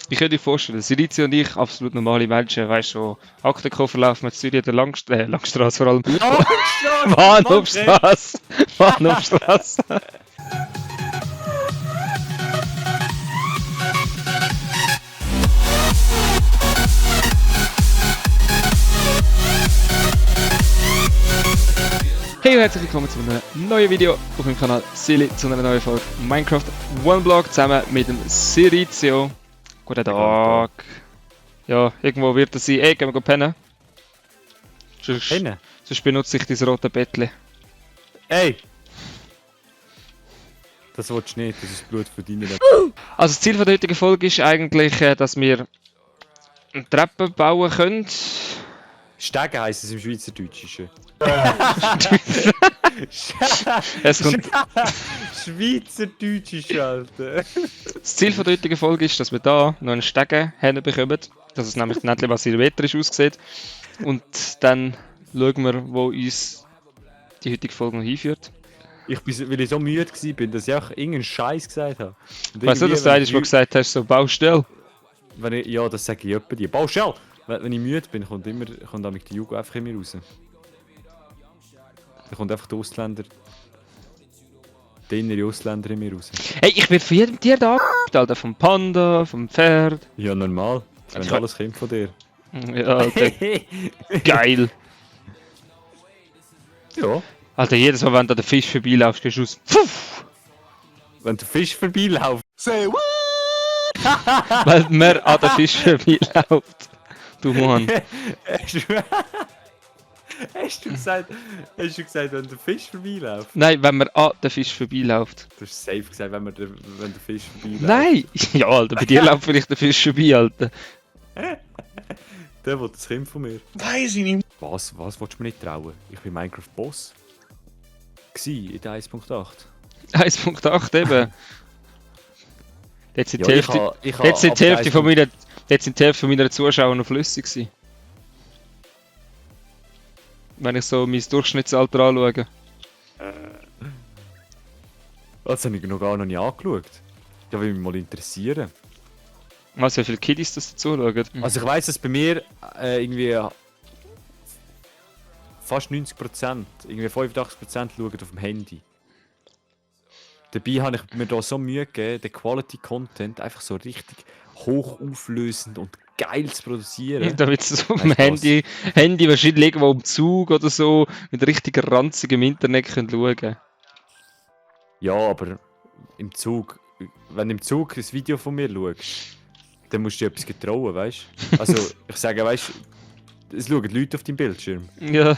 Ich könnte dir vorstellen, Sirizi und ich, absolut normale Menschen, weißt du, so Aktenkoffer laufen mit Zürich der Langstrasse vor allem. Bahnhofstrasse! Bahnhofstrasse! Hey und herzlich willkommen zu einem neuen Video auf meinem Kanal Silly, zu einer neuen Folge Minecraft OneBlock zusammen mit dem Sirizio. Guten Tag. Ja, irgendwo wird er sein. Gehen wir pennen. Sonst benutze ich dieses rote Bettchen. Ey! Das willst du nicht, das ist Blut von deinen. Also das Ziel der heutigen Folge ist eigentlich, dass wir eine Treppe bauen können. Stegen heisst es im Schweizerdeutschen. Es kommt... Schweizerdeutsch, Alter. Das Ziel der heutigen Folge ist, dass wir da noch einen Stegen hinbekommen, dass es nämlich nicht was silvetrisch aussieht. Und dann schauen wir, wo uns die heutige Folge noch hinführt. Weil ich so müde war, dass ich auch irgendeinen Scheiß gesagt habe. Weißt du, dass du eigentlich gesagt hast, so Baustelle? Ja, das sage ich etwa die. Baustelle! Wenn ich müde bin, kommt damit die Jugend einfach in mir raus. Da kommt einfach der Ausländer. Der innere Ausländer in mir raus. Hey, ich werde von jedem Tier da Alter, vom Panda, vom Pferd. Ja, normal. Wenn alles kommt von dir. Ja, Alter. Geil. Ja. Alter, jedes Mal, wenn du den Fisch vorbeilaufst, gehst du raus. Pfuff! Wenn der Fisch vorbeiläuft. Say what? Weil man an den Fisch vorbeiläuft. Du Mann. Hast du gesagt, wenn der Fisch vorbeiläuft? Nein, wenn man an den Fisch vorbeiläuft. Du hast safe gesagt, wenn der Fisch vorbeiläuft. Nein! Ja, Alter, bei dir läuft vielleicht der Fisch vorbei, Alter. Der will das Kind von mir. Weiß ich nicht. Was willst du mir nicht trauen? Ich bin Minecraft-Boss. In der 1.8. 1.8 eben. Jetzt sind die Ja, Hälfte, ich jetzt sind die ab Hälfte von meiner, jetzt sind die Hälfte von meiner Zuschauer noch flüssig gewesen. Wenn ich so mein Durchschnittsalter anschaue. Das habe ich noch gar nicht angeschaut. Da würde mich mal interessieren. Was, wie viele Kiddies das dazu schauen? Also ich weiss, dass bei mir irgendwie fast 90%, irgendwie 85% schauen auf dem Handy. Dabei habe ich mir da so Mühe gegeben, den Quality Content einfach so richtig hochauflösend und geil zu produzieren. Damit sie so auf dem Handy wahrscheinlich irgendwo im Zug oder so mit richtig ranzigem Internet können schauen. Ja, aber im Zug, wenn du im Zug ein Video von mir schaust, dann musst du dir etwas getrauen, weißt du? Also ich sage, weißt du, es schauen Leute auf deinem Bildschirm. Ja.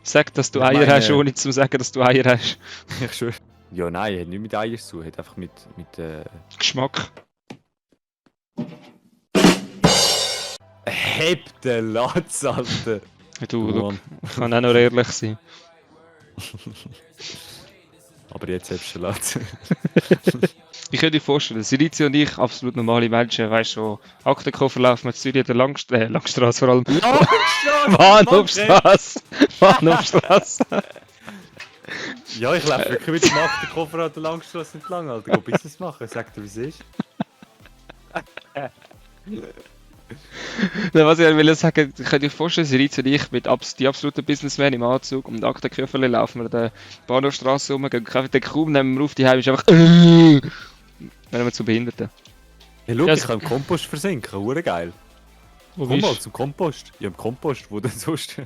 Sag, dass du Eier hast, ohne zu sagen, dass du Eier hast. Ich schwöre. Ja, nein, hat nicht mit Eier zu, hat einfach mit Geschmack. Heb den Latz, Alter! Du, Mann. ich kann auch noch ehrlich sein. Aber jetzt hebst du den Latz. Ich könnte dir vorstellen, Sirizi und ich, absolut normale Menschen, weißt du, so Aktenkoffer laufen mit Zürich der Langstrasse vor allem. Bahnhofstrasse! Bahnhofstrasse! Ja, ich laufe wirklich mit dem Aktenkoffer an der Langstrasse entlang, Alter. Go Business machen, sag dir, wie es ist. Nein, was ich will sagen, ich könnte dir vorstellen, Sirizi und ich mit die absoluten Businessmen im Anzug und mit Aktenkofferli laufen wir an der Bahnhofstrasse rum, gehen Kaffee den Kuh, nehmen wir auf die Heim, ist einfach wenn wir zu Behinderten. Ja, schau, Ja, ich kann im Kompost versinken, hure geil. Wo Komm bist mal zum Kompost. Ja, im Kompost, wo denn sonst?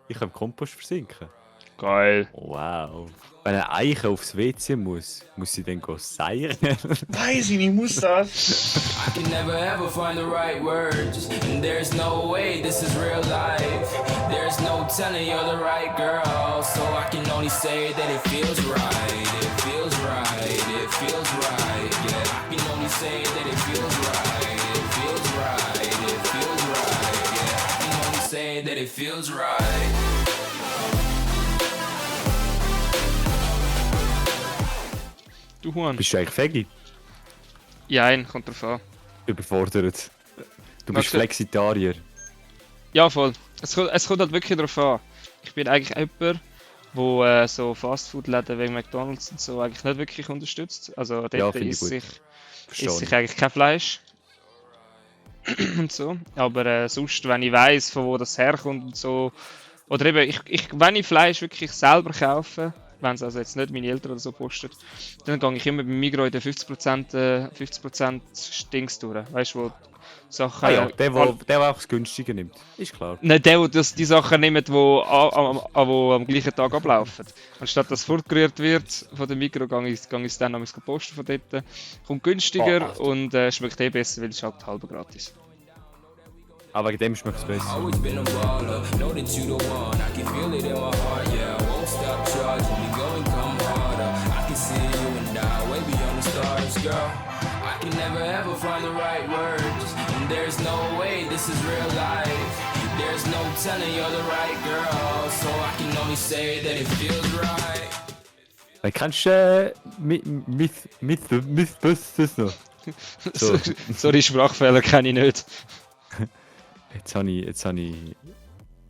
Ich kann im Kompost versinken. Geil. Wow. Wenn eine Eiche aufs WC muss sie dann seiern? Weiß ich nicht, muss das? I can never ever find the right words, and there's no way this is real life. There's no telling you're the right girl, so I can only say that it feels right. It feels right. It feels right. Yeah, I can only say that it feels right. It feels right. It feels right. Yeah, I can only say that it feels right. Du Huan. Bist du eigentlich Fegi? Ja, kommt drauf an. Überfordert. Du Was bist für- Flexitarier. Ja, voll. Es kommt halt wirklich drauf an. Ich bin eigentlich jemand, wo so Fastfood-Läden wie McDonalds und so eigentlich nicht wirklich unterstützt. Also dort finde ich isst gut. isst sich eigentlich kein Fleisch. Und so. Aber sonst, wenn ich weiss, von wo das herkommt und so. Oder eben, wenn ich Fleisch wirklich selber kaufe, wenn es also jetzt nicht meine Eltern oder so postet, dann gehe ich immer beim Migros in den 50% Dings durch. Weißt du, wo Sachen. Ah ja, der einfach das Günstige nimmt. Ist klar. Nein, der die Sachen nimmt, die wo am gleichen Tag ablaufen. Anstatt dass fortgerührt wird von dem Mikro, gehe ich es dann am posten von dort. Kommt günstiger und schmeckt besser, weil es ist halt halb gratis. Aber wegen dem schmeckt es besser. Always been a baller, know that you the one. I can feel it in my heart, yeah. I won't stop charging, we go and come harder. I can see you and I, way beyond the stars, girl. I can never ever find the right words, and there's no way this is real life. There's no telling you're the right girl, so I can only say that it feels right. Kennst du Mythbusters noch? So. Sorry, Sprachfehler kenne ich nicht. Jetzt habe ich...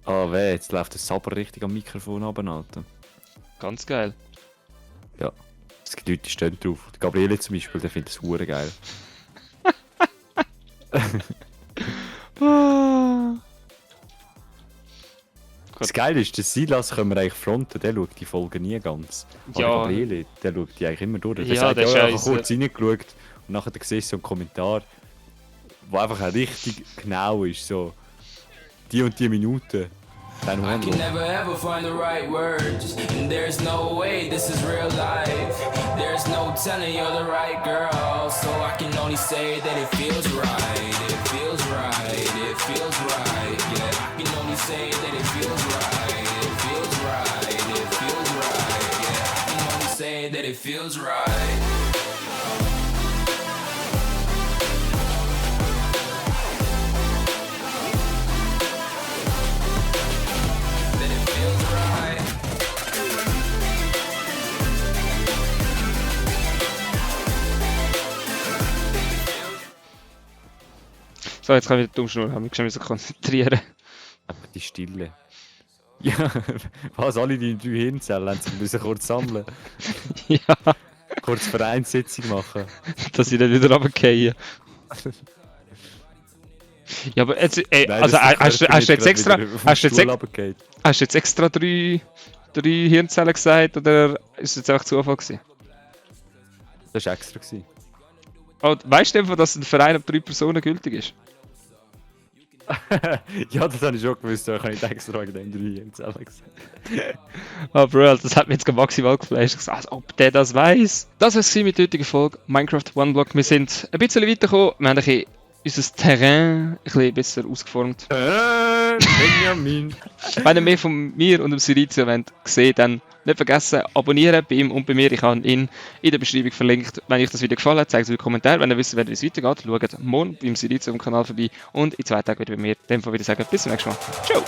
Ah, weh, jetzt läuft der Saber richtig am Mikrofon runter, Alter. Ganz geil. Ja. Es gibt Leute, die stehen drauf. Der Gabriele zum Beispiel, der findet es hure geil. Das Geile ist, das Silas können wir eigentlich fronten, der schaut die Folgen nie ganz. Aber Ja. der Gabriele, der schaut die eigentlich immer durch. Der Ja, sagt, der ja, ich habe Scheisse. kurz reingeschaut und nachher siehst du so einen Kommentar, der einfach auch richtig genau ist, so die und die Minute. Dann I hören can never ever find the right words, and there's no way this is real life. There's no telling you're the right girl, so I can only say that it feels right. It feels right. It feels right. Yeah, I can only say that it feels right. It feels right. It feels right. Yeah, I can only say that it feels right. That it feels right. So, jetzt kann ich wieder dumm schnurren, habe mich schon wieder konzentrieren. Aber die Stille. Ja, was? Alle die 3 Hirnzellen haben sich müssen kurz sammeln. Ja, Kurz Vereinssitzung machen. dass ich dann wieder runtergehe. Ja, aber jetzt, Nein, also dass der hast du Körper jetzt nicht extra, wieder auf den hast du Stuhl jetzt, runtergeht. hast du jetzt extra drei Hirnzellen gesagt oder ist es jetzt einfach Zufall gewesen? Das war extra. Gewesen. Oh, weißt du einfach, dass ein Verein ab 3 Personen gültig ist? Ja, das habe ich schon gewusst, aber ich habe nicht extra wegen dem 3 Hirnzellen gesagt. Ah, Bro, das hat mir jetzt maximal geflasht. Ich als ob der das weiß. Das war es mit der heutigen Folge Minecraft One Block. Wir sind ein bisschen weitergekommen. Wir haben ein bisschen unser Terrain ein bisschen besser ausgeformt. Benjamin! Wenn ihr mehr von mir und dem Sirizio sehen, dann nicht vergessen, abonnieren bei ihm und bei mir. Ich habe ihn in der Beschreibung verlinkt. Wenn euch das Video gefallen hat, zeigt es in den Kommentaren. Wenn ihr wisst, wie es weitergeht, schaut morgen beim Sirizio am Kanal vorbei und in 2 Tagen wieder bei mir. In dem Fall würde ich sagen, bis zum nächsten Mal. Ciao!